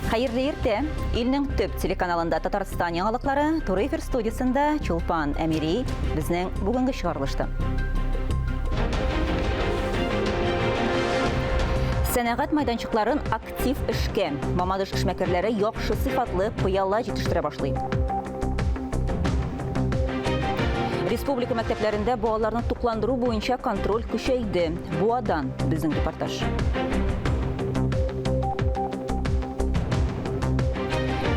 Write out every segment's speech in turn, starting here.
Хәерле иртә! Илнең төп телеканалында Татарстан яңалыклары, туры эфир студиясендә Чулпан Әмири безнең бүгенге чыгарылышта. Сәнәгать майданчыкларын актив эшкә. Мамадыш эшмәкәрләре яхшы сыйфатлы пыяла җитештерә башлый. Республика мәктәпләрендә балаларны тукландыру буенча контроль көчәйде. Буадан безнең репортаж.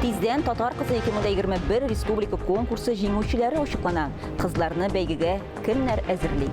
Тиздән Татар кызы 2021 республика конкурсы җиңүчеләре ачыклана. Кызларны бәйгегә кемнәр әзерли?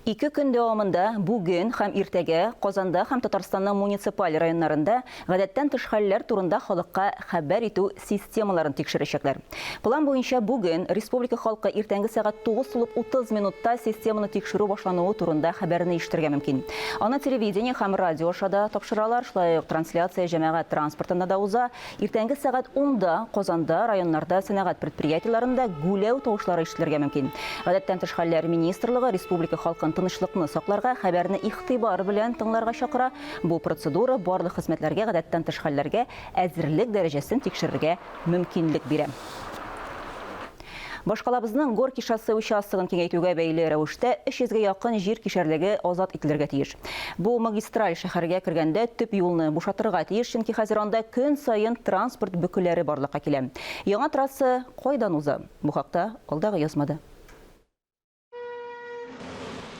Ике көн дәвамында бүген һәм иртәгә Казанда һәм Татарстанның муниципаль районнарында гадәттән тыш хәлләр турында халыкка хәбәр итү системаларын тикшерәчәкләр. План буенча бүген республика халкы иртәнге сәгать 9 тулып 30 минутта системаны тикшерү башлануы турында хәбәрне ишетергә мөмкин. Аны телевидение һәм радио аша да тапшыралар, шулай ук трансляция җәмәгать транспортында да уза. Иртәнге сәгать унда Казанда, районнарда, сәнәгать предприятиеләрендә гүләү тавышлары ишетелергә мөмкин. Гадәттән тыш хәлләр министрлыгы республика халкын тынычлыкны сакларга, хәбәрне игътибар белән тыңларга чакыра. Бу процедура барлык хезмәтләргә гадәттән тыш хәлләргә әзерлек дәрәҗәсен тикшерергә мөмкинлек бирә. Башкалабызның Горький шоссе участогын киңәйтүгә бәйле рәвештә 300 гә якын җир кишәрлеге азат ителергә тиеш. Бу магистраль шәһәргә кергәндә төп юлны бушатырга тиеш, чөнки хәзер анда көн саен транспорт бөкеләре барлыкка килә. Яңа трасса кайдан уза? Бу хакта алдагы язмада.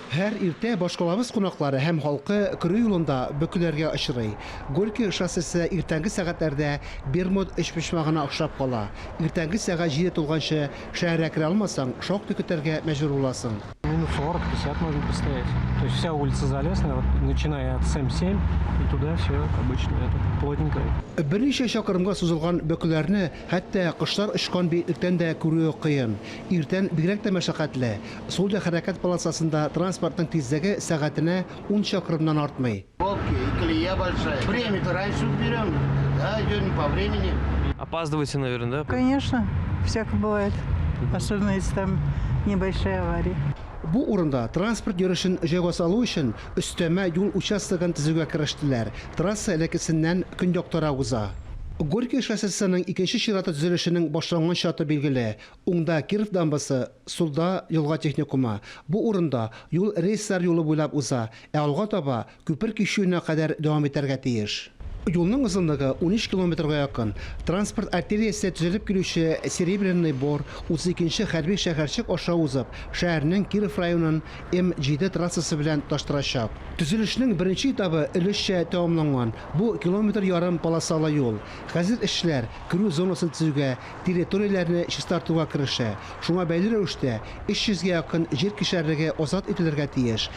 Һәр иртә башкалабыз кунаклары һәм халкы керү юлында бөкеләргә очрый. Горький шоссесы иртәнге сәгатьләрдә Бермуд өчпочмагына охшап кала. Иртәнге сәгать җиде тулганчы шәһәргә керә алмасаң, шактый көтәргә мәҗбүр буласың. Минут 40-50 можно постоять. То есть вся улица Залесная, вот начиная от СМ-7 и туда все обычно это плотненько. Берничә чакрымга сузылган бөкеләрне хәтта кошлар очкан биеклектән дә күрүе кыен. Иртән бигрәк тә мәшәкатьле. Сул як хәрәкәт полосасында транспортның тизлеге сәгатенә ун чакрымнан артмый. Пробки и колея большая. Время-то раньше уберем, да, идем по времени. Опаздываете, наверное, да? Конечно, всяко бывает. Особенно, если там небольшая авария. Бу урында транспорт йөрешен җайга салу өчен өстәмә юл участогын төзүгә керештеләр. Трасса элеккесеннән көньяктарак уза. Горький шоссесының икенче чираты төзелешенең башланган чаты билгеле. Уңда Киров дамбасы, сулда, елга техникумы. Бу урында юл рельслар юлы буйлап уза, ә алга таба күпер кичүенә кадәр дәвам итәргә тиеш. Юлның озынлыгы 13 километрга якын. Транспорт артериясе төзелеп килүче Серебряный Бор 32 нче хәрби шәһәрчек аша узып, шәһәрнең Киров районын М-7 трассасы белән тоташтырачак. Төзелешнең беренче этабы өлешчә тәмамланган, бу километр ярым полосалы юл. Хәзер эшчеләр керү зонасын төзүгә территорияләрне чистартуга керешә. Шуңа бәйле рәвештә, 300 гә якын җир кишәрлеге азат ителергә тиеш.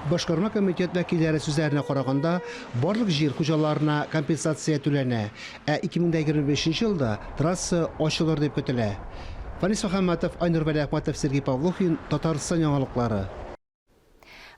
Башкарма комитет вәкилләре сүзләренә караганда, барлык җир хуҗаларына компенсация түләнә, ә 2025 нче елда трасса ачылыр дип көтелә. Фәнис Мөхәммәтов, Айнур Вәлиәхмәтов, Сергей Павлухин, Татарстан яңалыклары.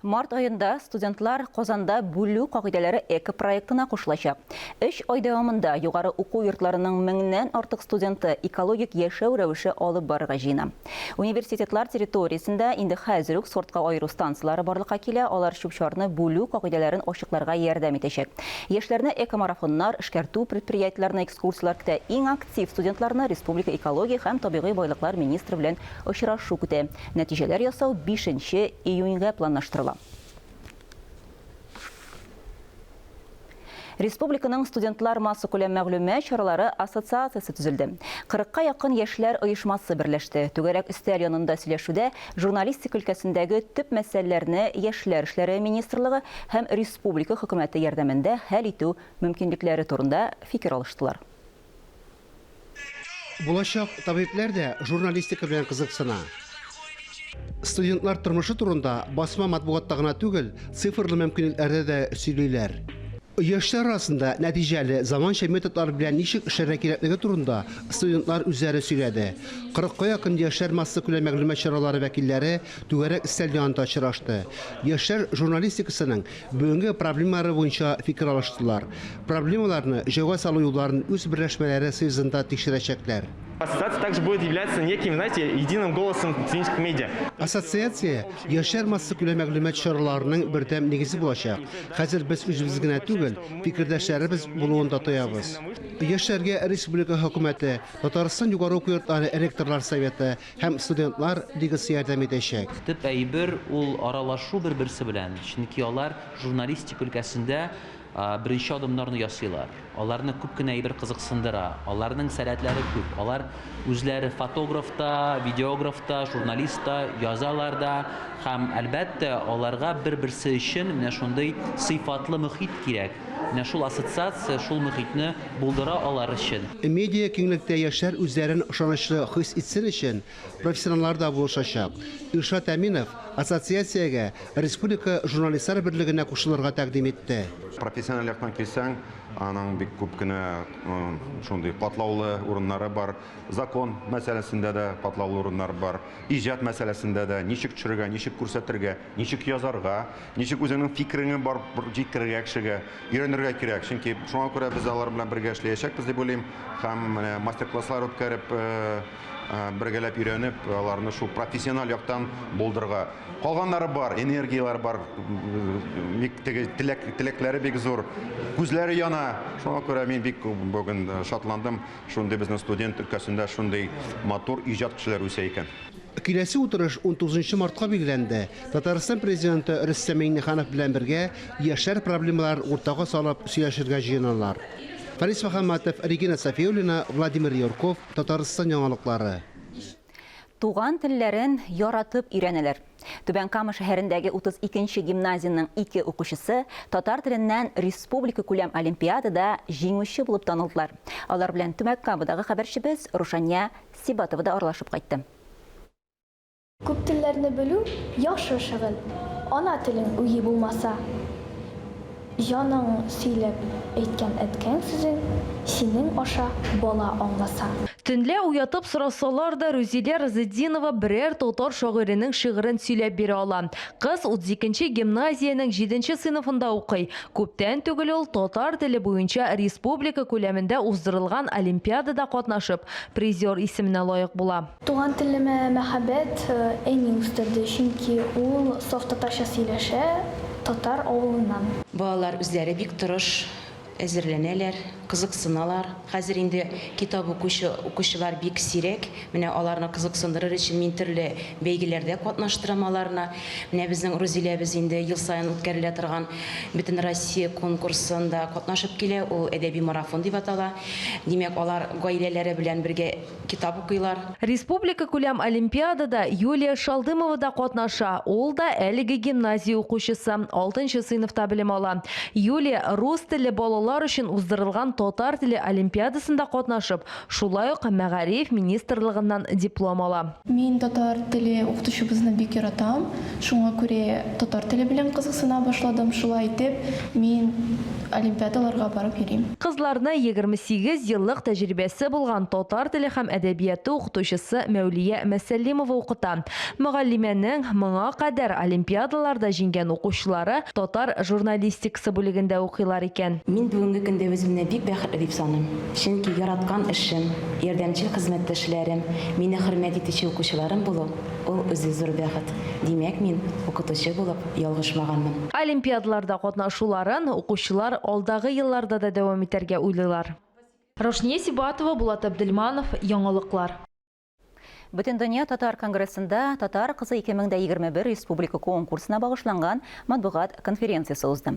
Март аенда студентлар Казанда бүлү кагыйдәләре экопроектына кушылачак. Өч ай дәвамында югары уку йортларының меңнән артык студенты экологик яшәү рәвеше алып барырга җыена. Университетлар территориясендә инде хәзер үк сортка аеру станцияләре барлыкка килә, алар чүп-чарны бүлү кагыйдәләрен ачыкларга ярдәм итәчәк. Яшьләрне экомарафоннар, эшкәртү предприятиеләренә экскурсияләр көтә. Иң актив студентларны республика экология һәм табигый байлыклар министры белән очрашу көтә. Нәтиҗәләр ясау бишенче июньгә планлаштырыла. Республиканың студентлар массакүләм мәгълүмат чаралары ассоциациясе төзелде. Кырыкка якын яшьләр оешмасы берләште. Түгәрәк өстәл янында сөйләшүдә журналистика өлкәсендәге төп мәсьәләләрне Яшьләр эшләре министрлыгы һәм республика хөкүмәте ярдәмендә хәл итү мөмкинлекләре турында фикер алыштылар. Булачак табибләр дә журналистика белән кызыксына. Студентлар тормышы турында басма матбугатта гына түгел, цифрлы мөмкинлекләрдә дә сөйлиләр. Яшьләр арасында нәтиҗәле, заманча методлар белән ничек эшләргә кирәклеге турында студентлар үзләре сөйләде. Кырыкка якын яшьләр массакүләм мәгълүмат чаралары вәкилләре түгәрәк өстәл янында очрашты. Яшьләр журналистикасының бүгенге проблемалары буенча фикер алыштылар. Проблемаларны җайга салу юлларын үз берләшмәләре съездында тикшерәчәкләр. Ассоциация также будет являться неким, знаете, единым голосом студенческих медиа. Ассоциация яшьләр массакүләм мәгълүмат чараларының бердәм нигезе булачак. Хәзер без үзебез генә түгел, фикердәшләребез булуын да тоябыз. Яшьләргә республика хөкүмәте, Татарстан югары уку йортлары ректорлар советы һәм студентлар лигасы ярдәм итәчәк. Төп әйбер ул аралашу бер-берсе белән, чөнки алар журналистика өлкәсендә беренче адымнарны ясыйлар. Аларны күп кенә әйбер кызыксындыра. Аларның сәләтләре күп. Алар үзләре фотограф та, видеограф та, журналист та, язалар да. Һәм, әлбәттә, аларга бер-берсе өчен менә шундый сыйфатлы мохит кирәк. Менә шул ассоциация шул мохитне булдыра алар өчен. Медиа киңлектә яшьләр үзләрен ышанычлы хис итсен өчен, профессионаллар да булышачак. Илшат Әминов ассоциациягә Республика Журналистлар берлегенә кушылырга тәкъдим итте. Профессиональ яктан килсәң, аның бик күп кенә шундый катлаулы урыннары бар. Закон мәсьәләсендә дә катлаулы урыннар бар. Иҗат мәсьәләсендә дә ничек төшерергә, ничек күрсәтергә, ничек язарга, ничек үзеңнең фикереңне барып җиткерергә кешегә өйрәнергә кирәк. Чөнки шуңа күрә без алар белән бергә эшләячәкбез дип уйлыйм. Һәм менә мастер-класслар үткәреп, бергәләп өйрәнеп, аларны шул профессиональ яктан булдырырга. Калганнары бар, энергияләре бар, бик теге теләк, теләкләре бик зур, күзләре яна. Шуңа күрә мин бик бүген шатландым, шундый безнең студент өлкәсендә шундый матур иҗат кешеләре үсә икән. Киләсе утырыш 19 мартка билгеләнде. Татарстан Президенты Рөстәм Миңнеханов белән бергә яшьләр проблемаларын уртага салып сөйләшергә җыеналар. Фарис Мөхәммәтов, Регина Сафиуллина, Владимир Юрков, Татарстан яңалыклары. Туган телләрен яратып өйрәнәләр. Түбән Кама шәһәрендәге 32 нче гимназиянең ике укучысы татар теленнән республикакүләм олимпиадада җиңүче булып танылдылар. Алар белән Төмәк Камадагы хәбәрчебез Рушания Сибатова да аралашып кайтты. Күп телләрне белү, яхшы шөгыль. Ана телең үги булмаса. Җаның сөйләп әйткән әткәң сүзен синең аша бала аңласа. Төнлә уятып сорасалар да, Рүзилә Разетдинова берәр татар шагыйренең шигырен сөйләп бирә ала. Кыз 32 нче гимназиянең җиденче сыйныфында укый. Күптән түгел ул татар теле буенча республика күләмендә уздырылган олимпиадада катнашып, призер исеменә лаек була. Туган телемә мәхәббәт әни үстерде, чөнки ул саф татарча сөйләшә, татар авылыннан. Балалар үзләре бик тырыш әзерләнәләр, кызыксыналар. Хәзер инде китап укучы укучылар бик сирәк. Менә аларны кызыксындырыр өчен мин төрле бәйгеләрдә катнаштырам аларны. Менә безнең Рузиләбез инде ел саен үткәрелә торган Бөтенроссия конкурсында катнашып килә, ул Әдәби марафон дип атала. Димәк, алар гаиләләре белән бергә Китап укыйлар. Республикакүләм олимпиадада Юлия Шалдымова да катнаша. Ул да әлеге гимназия укучысы, алтынчы сыйныфта белем ала. Юлия рус телле балалар өчен уздырылган татар теле олимпиадасында катнашып, шулай ук Мәгариф министрлыгыннан диплом ала. Мин татар теле укытучыбызны бик яратам, шуңа күрә татар теле белән кызыксына башладым. Шулай итеп, мин олимпиадаларга барып йөрим. Кызларны 28 еллык тәҗрибәсе булган татар теле һәм әдәбияты укытучысы Мәүлия Мәсәллимова укыта. Мөгаллимәнең моңа кадәр олимпиадаларда җиңгән укучылары татар журналистикасы бүлегендә укыйлар икән. Мин бүгенге көндә үземне бик бәхетле дип саныйм. Чөнки яраткан эшем, ярдәмчел хезмәттәшләрем, мине хөрмәт итүче укучыларым булу, ул үзе зур бәхет. Димәк, мин укытучы булып ялгышмаганмын. Олимпиадаларда катнашуларын укучылар алдагы елларда да дәвам итәргә уйлыйлар. Раушния Сибатова, Булат Әбделманов, Яңалыклар. Бөтендөнья татар конгрессында Татар кызы 2021 республика конкурсына багышланган матбугат конференциясе узды.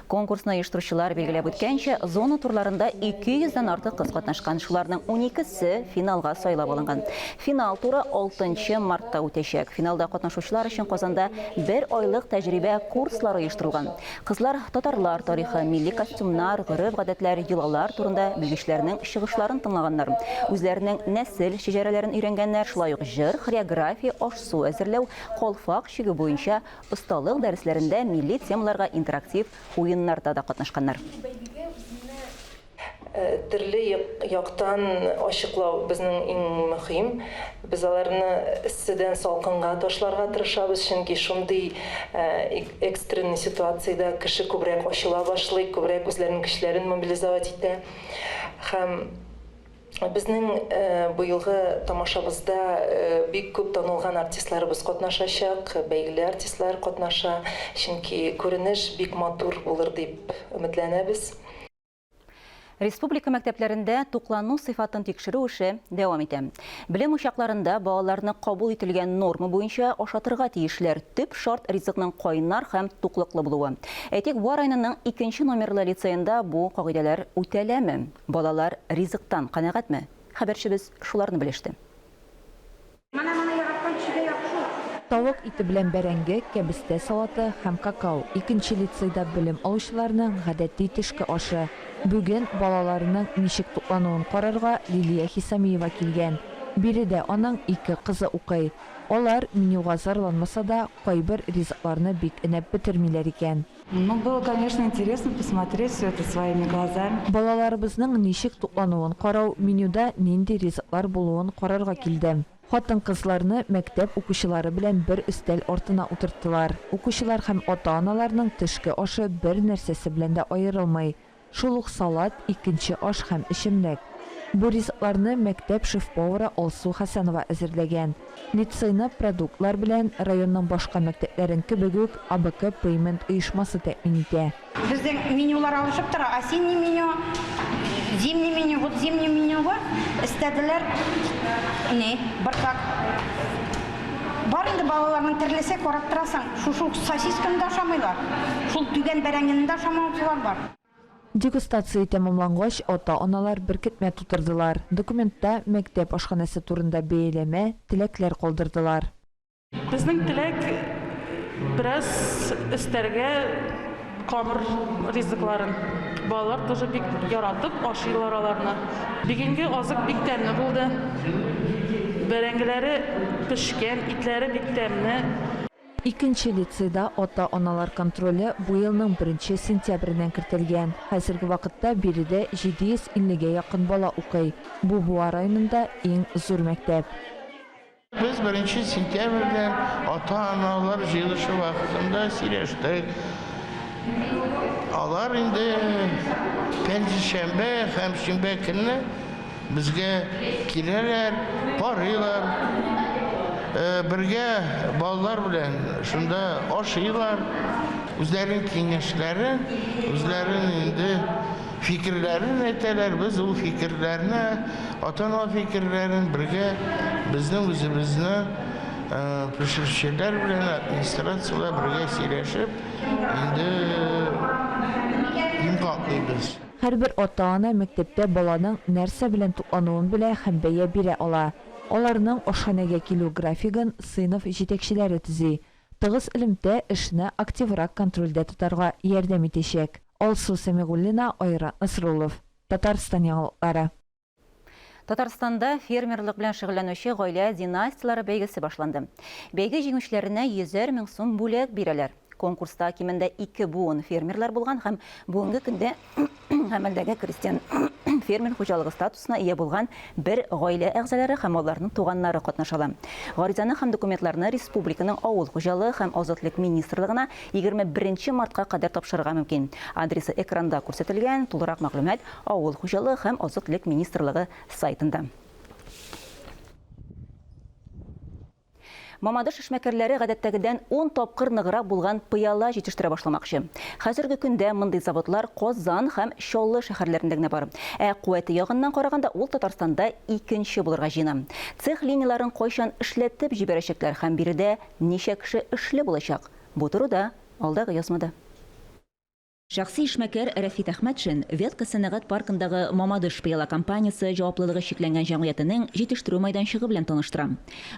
Конкурсны оештыручылар билгеләп үткәнчә, зона турларында 200 дән артык кыз катнашкан, шуларның 12-се финалга сайлап алынган. Финал туры 6 мартта үтәчәк. Финалда катнашучылар өчен Казанда бер айлык тәҗрибә курслары оештырылган. Кызлар татарлар тарихы, милли костюмнар, гореф-гадәтләр, йолалар турында белгечләрнең чыгышларын тыңлаганнар. Үзләренең нәсел шәҗәрәләрен өйрәнгәннәр, шулай ук җыр, хореография, аш-су әзерләү, калфак чигү буенча осталык дәресләрендә милли темаларга интерактив уеннарда да катнашканнар. Төрле яктан ачыклау безнең иң мөхим. Без аларны эсседән салкынга ташларга тырышабыз, чөнки шундый экстренный ситуациядә кеше күбрәк ачыла башлый, күбрәк үзләренең көчләрен мобилизовать итә. Һәм безнең быелгы тамашабызда бик күп танылган артистларыбыз катнашачак, бәйгеле артистлар катнаша, чөнки күренеш бик матур булыр дип өметләнәбез. Республика мәктәпләрендә туклану сыйфатын тикшерү эше дәвам итә. Белем учакларында балаларны кабул ителгән норма буенча ашатырга тиешләр. Төп шарт ризыкның кайнар һәм туклыклы булуы. Әйтик, Буа районының икенче номерлы лицеенда бу кагыйдәләр үтәләме? Балалар ризыктан канәгатьме? Хәбәрчебез шуларны белеште. Менә моны яраткан кешегә яхшы ул. Тавык ите белән бәрәңге, кәбестә салаты һәм какао, икенче лицейда белем алучыларның гадәти төшке ашы. Бүген балаларының ничек туклануын карарга Лилия Хисамиева килгән. Биредә аның ике кызы укый. Алар менюга зарланмаса да, кайбер ризыкларны бик өнәп бетермиләр икән. Ну, было, конечно, интересно посмотреть все это своими глазами. Балаларыбызның ничек туклануын карау, менюда нинди ризыклар булуын карарга килдем. Хатын-кызларны мәктәп укучылары белән бер өстәл артына утырттылар. Укучылар һәм ата-аналарның төшке ашы бер нәрсәсе белән дә аерылмый. Шул ук салат, икенче аш һәм эчемлек. Бу ризыкларны мәктәп шеф-повары Алсу Хәсәнова әзерләгән. Лицейны продуктлар белән, районның башка мәктәпләрен кебек үк, АБК-Пэймент оешмасы тәэмин итә. Безнең менюлар алышып тора, осенний меню, зимний меню. Вот зимний менюга өстәделәр ни, быркак. Бар инде балаларның терлесе, карап торасың, шушы ук сосисканы да ашамыйлар, шул түгән бәрәңгене дә ашамаучылар бар. Дегустация тәмамлангач, ата-аналар беркетмә тутырдылар. Документта мәктәп ашханәсе турында бәяләмә, теләкләр калдырдылар. Безнең теләк, бераз өстәргә камыр ризыкларын. Балалар тоже бик яратып ашыйлар аларны. Бигенге азык бик тәмле булды. Бәрәңгеләре пешкән, итләре бик тәмле. Икенче лицейда ата-аналар контроле бу елның беренче сентябреннән кертелгән. Хәзерге вакытта биредә 750 гә якын бала укый. Бу Буа районында иң зур мәктәп. Без беренче сентябрьдән ата-аналар җыелышы вакытында сөйләштек. Алар инде пәнҗешәмбе һәм шимбә көнне Безгә киләләр, карыйлар, бергә балалар белән шунда ашыйлар, үзләренең киңәшләрен, үзләренең инде фикерләрен әйтәләр. Без ул фикерләрне, ата-ана фикерләрен бергә безнең үзебезне пешекчеләр белән, администрация белән бергә сөйләшеп, инде йомгаклыйбыз. Һәрбер ата-ана мәктәптә баланың нәрсә белән туклануын белә һәм бәя бирә ала. Аларның ашханәгә килү графигын сыйныф җитәкчеләре төзи. Тыгыз элемтә эшне активрак контрольдә тотарга ярдәм итәчәк. Алсу Сәмигуллина, Айрат Насруллов. Татарстан яңалыклары. Татарстанда фермерлык белән шөгыльләнүче гаилә династияләре бәйгесе башланды. Бәйге җиңүчеләренә йөзәр мең сум бүләк бирәләр. Конкурста кимендә ике буын фермерлар булган һәм бүгенге көндә гамәлдәге крестьян фермер хуҗалыгы статусына ия булган бер гаилә әгъзалары һәм аларның туганнары катнаша ала. Гаризаны һәм документларны республиканың Авыл хуҗалыгы һәм азык-төлек министрлыгына 21 мартка кадәр тапшырырга мөмкин. Адресы экранда күрсәтелгән, тулырак мәгълүмат Авыл хуҗалыгы һәм азык-төлек министрлыгы сайтында. Мамадыш эшмәкәрләре гадәттәгедән ун тапкыр ныграк булган пыяла җитештерә башламакчы. Хәзерге көндә мондый заводлар Казан һәм Чаллы шәһәрләрендә генә бар. Ә куәте ягыннан караганда ул Татарстанда икенче булырга җыена. Цех линияләрен кайчан эшләтеп җибәрәчәкләр һәм биредә ничә кеше эшле булачак? Бу турыда алдагы язмада. Шәхси эшмәкәр Рәфит Әхмәтшин Ветка сәнәгать паркындагы Мамадыш пыяла компаниясе җаваплылыгы чикләнгән җәмгыятенең җитештерү мәйданчыгы белән таныштыра.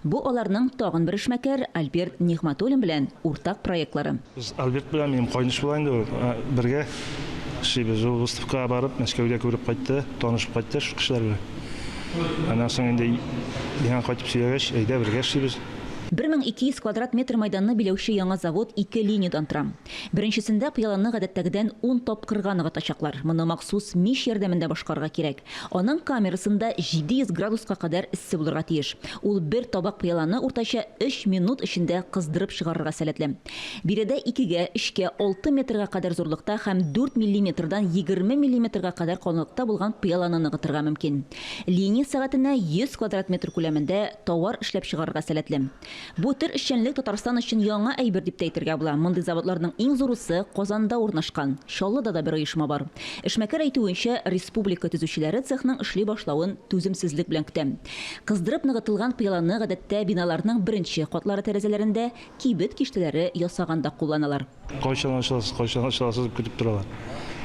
Бу аларның тагын бер эшмәкәр Альберт Нигъмәтуллин белән уртак проектлары. Без Альберт белән, минем кайныш була инде ул, бергә эшлибез. Ул выставкага барып, Мәскәүдә күреп кайтты, танышып кайтты шул кешеләр белән. Аннан соң инде миңа кайтып сөйләгәч, әйдә бергә эшлибез. 1200 квадрат метр мәйданны биләүче яңа завод ике линиядән тора. Беренчесендә пыяланы гадәттәгедән ун тапкырга ныгытачаклар. Моны махсус мич ярдәмендә башкарырга кирәк. Аның камерасында 700 градуска кадәр эссе булырга тиеш. Ул бер табак пыяланы уртача өч минут эчендә кыздырып чыгарырга сәләтле. Биредә икегә, өчкә, алты метрга кадәр зурлыкта һәм дүрт миллиметрдан 20 миллиметрга кадәр калынлыкта булган пыяланы ныгытырга мөмкин. Линия сәгатенә 100 квадрат метр күләмендә товар эшләп чыгарырга сәләтле. Бу төр эшчәнлек Татарстан өчен яңа әйбер дип тә әйтергә була. Мондый заводларның иң зурысы Казанда урнашкан. Чаллыда да бер оешма бар. Эшмәкәр әйтүенчә, республика төзүчеләре цехның эшли башлавын түземсезлек белән көтә. Кыздырып ныгытылган пыяланы гадәттә биналарның беренче катлары тәрәзәләрендә, кибет киштәләре ясаганда кулланалар. Кайчан ачыласыз, кайчан ачыласыз дип көтеп торалар.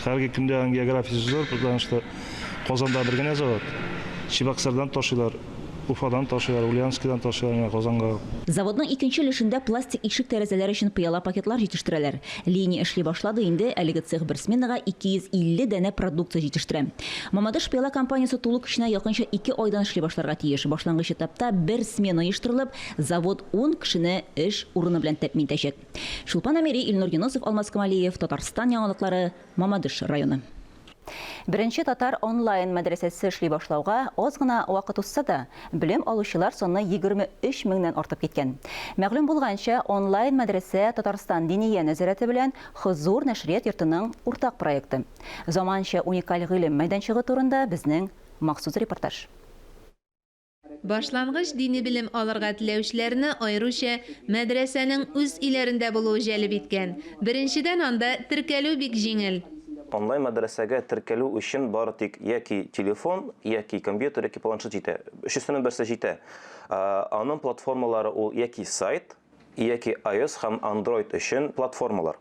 Хәзерге көндә аның географиясе зур, потому что Казанда бер генә завод. Чебоксардан ташыйлар, Уфадан ташыйлар, Ульяновскидан ташыйлар менә Казанга. Заводның икенче өлешендә пластик ишек-тәрәзәләр өчен пыяла пакетлар җитештерәләр. Линия эшли башлады инде, әлеге цех бер сменага 250 данә продукция җитештерә. Мамадыш пыяла компаниясе тулы көченә якынча ике айдан эшли башларга тиеш. Башлангыч этапта бер смена оештырылып, завод ун кешене эш урыны белән тәэмин итәчәк. Чулпан Әмири, Илнур Юнысов, Алмаз Камалиев, Татарстан яңалыклары, Мамадыш районы. Беренче татар онлайн мәдрәсәсе эшли башлауга аз гына вакыт узса да, белем алучылар саны 23 меңнән артып киткән. Мәгълүм булганча, онлайн мәдрәсә Татарстан Диния нәзарәте белән Хозур нәшрият йортының уртак проекты. Заманча уникаль гыйлем мәйданчыгы турында безнең махсус репортаж. Башлангыч дини белем алырга теләүчеләрне аеруча мәдрәсәнең үз өйләрендә булуы җәлеп иткән. Беренчедән, анда теркәлү бик җиңел. Онлайн мәдрәсәгә теркәлү өчен бары тик яки телефон, яки компьютер, яки планшет җитә. Өчесенең берсе җитә. Аның платформалары ул яки сайт, яки iOS һәм Android өчен платформалар.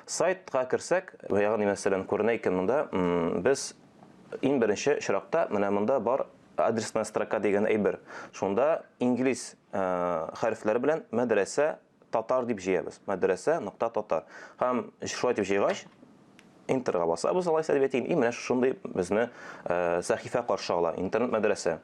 Сайтка керсәк, ягъни мәсәлән, күренә икән монда, без иң беренче очракта менә монда бар Адресная строка дигән әйбер. Шунда инглиз хәрефләре белән мәдрәсә татар дип җыябыз. Мәдрәсә нокта татар. Һәм шулай дип җыйгач, Интерга басабыз, алайса дип әйтик, и менә шушындый безне сәхифә каршы ала, интернет мәдрәсә.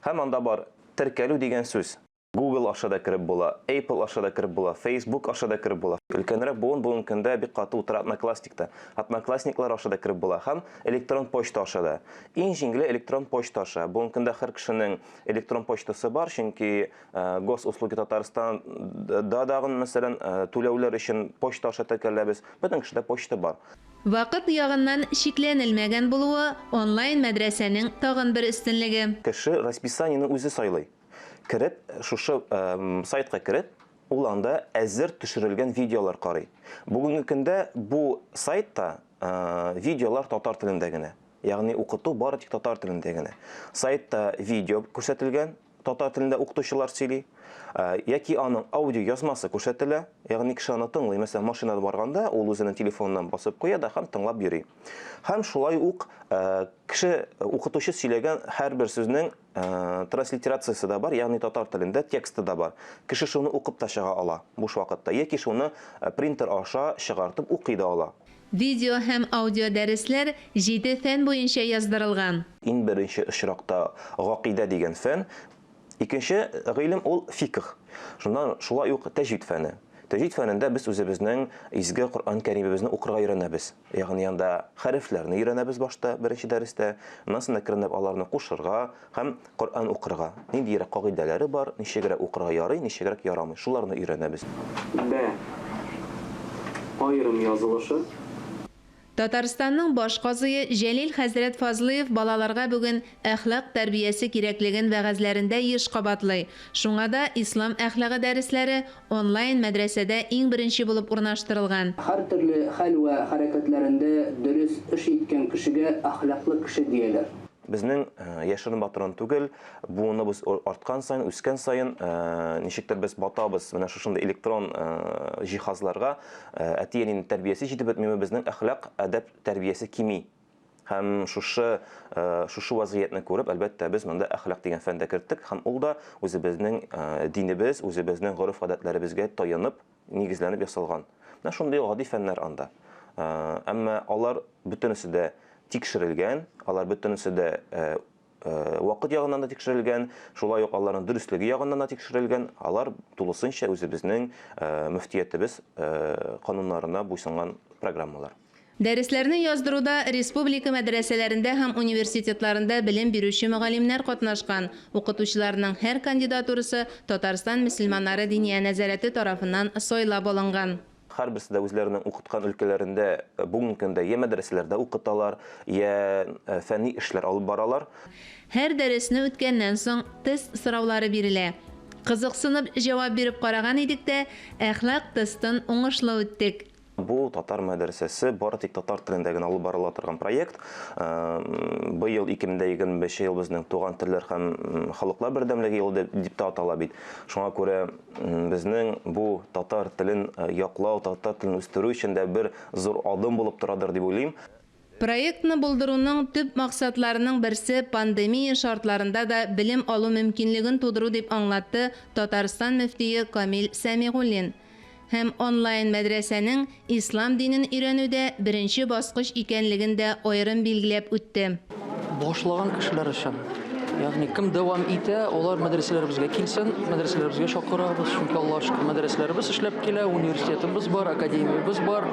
Һәм анда бар теркәлү дигән сүз. Google аша да кереп була, Apple аша да кереп була, Facebook аша да кереп була. Өлкәнрәк буын бүгенге көндә бик каты утыра Одноклассникта. Одноклассниклар аша да кереп була һәм электрон почта аша да. Иң җиңеле электрон почта аша. Бүгенге көндә һәр кешенең электрон почтасы бар, чөнки Госуслуги Татарстан да дагын, мәсәлән, түләүләр өчен почта аша теркәләбез. Бөтен кешедә почта бар. Вакыт ягыннан чикләнелмәгән булуы онлайн мәдрәсәнең тагын бер өстенлеге. Кеше расписаниене үзе сайлый. Кереп, шушы сайтка кереп, ул анда әзер төшерелгән видеолар карый. Бүгенге көндә бу сайтта видеолар татар телендә генә. Ягъни укыту бары тик татар телендә генә. Сайтта видео күрсәтелгән, татар телендә укытучылар сөйли, яки аның аудио язмасы күрсәтелә, ягъни кеше аны тыңлый. Мәсәлән, машинада барганда ул үзенең телефоныннан басып куя да һәм тыңлап йөри. Һәм шулай ук кеше укытучы сөйләгән һәрбер сүзнең Транслитерациясе дә бар, ягъни татар телендә тексты да бар. Кеше шуны укып та чыга ала буш вакытта, яки шуны принтер аша чыгартып укый да ала. Видео һәм аудиодәресләр җиде фән буенча яздырылган. Иң беренче очракта гакыйдә дигән фән, икенче гыйлем ул фикх. Шуннан шулай ук тәҗвид фәне. Тәҗвид фәнендә без үзебезнең изге Коръән Кәримебезне укырга өйрәнәбез. Ягъни анда хәрефләрне өйрәнәбез башта, беренче дәрестә, аннан соң әкренләп аларны кушырга һәм Коръән укырга. Ниндиерәк кагыйдәләре бар, ничегрәк укырга ярый, ничегрәк ярамый, шуларны өйрәнәбез. Бә. Аерым язылышы. Татарстанның баш казые Җәлил хәзрәт Фазлыев балаларга бүген әхлак тәрбиясе кирәклеген вәгазьләрендә еш кабатлый. Шуңа да ислам әхлагы дәресләре Онлайн мәдрәсәдә иң беренче булып урнаштырылган. Һәртөрле хәл вә хәрәкәтләрендә дөрес эш иткән кешегә әхлаклы кеше дияләр. Безнең яшерен батырын түгел, буыныбыз арткан саен, үскән саен, ничектер без батабыз менә шушындый электрон җиһазларга. Әти-әнинең тәрбиясе җитеп бетмиме, безнең әхлак, әдәп тәрбиясе кими. Һәм шушы шушы вазгыятьне күреп, әлбәттә, без монда әхлак дигән фән дә керттек һәм ул да үзебезнең динебез, үзебезнең гореф-гадәтләребезгә таянып, нигезләнеп ясалган. Менә шундый гади фәннәр анда. Әмма алар бөтенесе дә тикшерелгән, алар бөтенесе дә. вакыт ягыннан да тикшерелгән, шулай ук аларның дөреслеге ягыннан да тикшерелгән, алар тулысынча үзебезнең мөфтиятебез кануннарына буйсынган программалар. Дәресләрне яздыруда республика мәдрәсәләрендә һәм университетларында белем бирүче мөгаллимнәр катнашкан. Укытучыларның һәр кандидатурасы Татарстан мөселманнары Диния нәзарәте тарафыннан сайлап алынган. Һәрберсе дә үзләренең укыткан өлкәләрендә бүгенге көндә йә мәдрәсәләрдә укыталар, йә фәнни эшләр алып баралар. Һәр дәресне үткәннән соң тест сораулары бирелә. Кызыксынып җавап биреп караган идек тә, әхлак тестын уңышлы үттек. Бу татар мәдрәсәсе бары тик татар телендә генә алып барыла торган проект. Быел 2025 ел безнең туган телләр һәм халыклар бердәмлеге елы дип тә атала бит. Шуңа күрә безнең бу татар телен яклау, татар телен үстерү өчен дә бер зур адым булып торадыр дип уйлыйм. Проектны булдыруның төп максатларының берсе пандемия шартларында да белем алу мөмкинлеген тудыру дип аңлатты Татарстан мөфтие Камил Сәмигуллин. Һәм онлайн мәдрәсәнең ислам динен өйрәнүдә беренче баскыч икәнлеген дә аерым билгеләп үтте. Башлаган кешеләр өчен, ягъни кем дәвам итә, алар мәдрәсәләребезгә килсен, мәдрәсәләребезгә чакырабыз, чөнки Аллага шөкер, мәдрәсәләребез эшләп килә, университетыбыз бар, академиябез бар.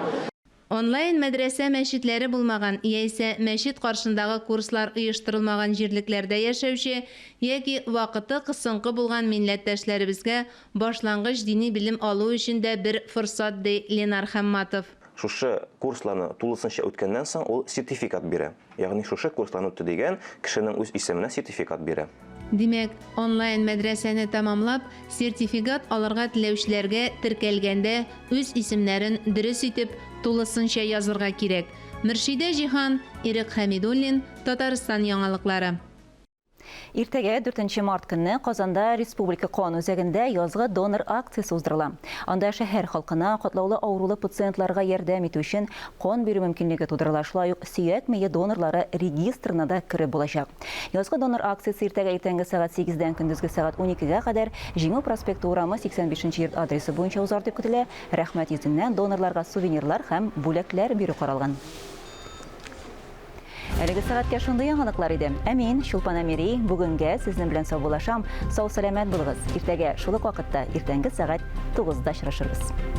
Онлайн мәдрәсә мәчетләре булмаган яисә мәчет каршындагы курслар оештырылмаган җирлекләрдә яшәүче яки вакыты кысынкы булган милләттәшләребезгә башлангыч дини белем алу өчен дә бер форсат, ди Ленар Хамматов. Шушы курсларны тулысынча үткәннән соң ул сертификат бирә. Ягъни шушы курсларны үтте дигән кешенең үз исеменә сертификат бирә. Димәк, онлайн мәдрәсәне тәмамлап, сертификат алырга теләүчеләргә теркәлгәндә үз исемнәрен дөрес итеп, тулысынча язырга кирәк. Мөршидә Җиһан, Ирек Хәмидуллин, Татарстан яңалыклары. Иртәгә, дүртенче март көнне, Казанда Республика кан үзәгендә язгы донор акциясе уздырыла. Анда шәһәр халкына катлаулы авырулы пациентларга ярдәм итү өчен кан бирү мөмкинлеге тудырыла, шулай ук сөяк мие донорлары регистрына да кереп булачак. Язгы донор акциясе иртәгә иртәнге сәгать сигездән көндезге сәгать уникегә кадәр Җиңү проспекты урамы 85 нче йорт адресы буенча узар дип көтелә. Рәхмәт йөзеннән донорларга сувенирлар һәм бүләкләр бирү каралган. Әлеге сәгатькә шундый яңалыклар иде. Ә мин, Чулпан Әмири, бүгенгә сезнең белән саубуллашам. Сау-сәламәт булыгыз. Иртәгә шул ук вакытта, иртәнге сәгать тугызда очрашырбыз.